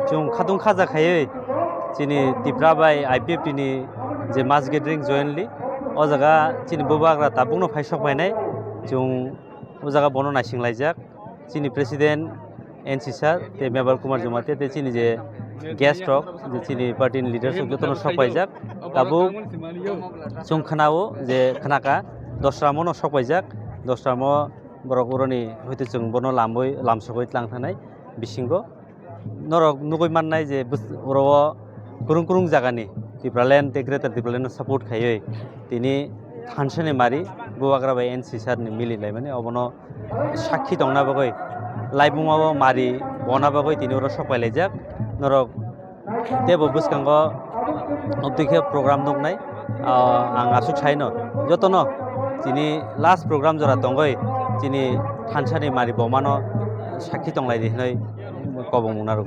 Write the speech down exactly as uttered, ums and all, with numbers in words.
Chwng khatung khaja khaiwi chini Tipra bai I P F T ni je mass gathering jointly o jaga chini bubagra tabukno phai sok phainai, chwng o jaga bono naising laijak. Chini president N C sir tei Mebar Kumar Jamatia tei chini je guest rok, je chini party ni leaders rok jotono sok paijak. Tabuk chwng khnao je khnaka dosra mo no sok paijak, dosra mo borok uroni hoite chwng bono lamwi lamsogwi tlang thanai bisingo. Norok nugwi mannai je bus-, oro o kwrwng kwrwng jagani Tipraland tei Greater Tipraland no support khaiwi tini thansani mari bubagra bai N C sir ni mili laimani obono sakhi tongna bagwi laibuma o mari bona bagwi tini oro sok pailaijak. Norok teibo bwskango obtwi khe program nuknai. Ah, ang aswk saino jotono chini last program jora tongwi chini thansani mari bomano sakhi tonglai di hinwi kobong mung narwk.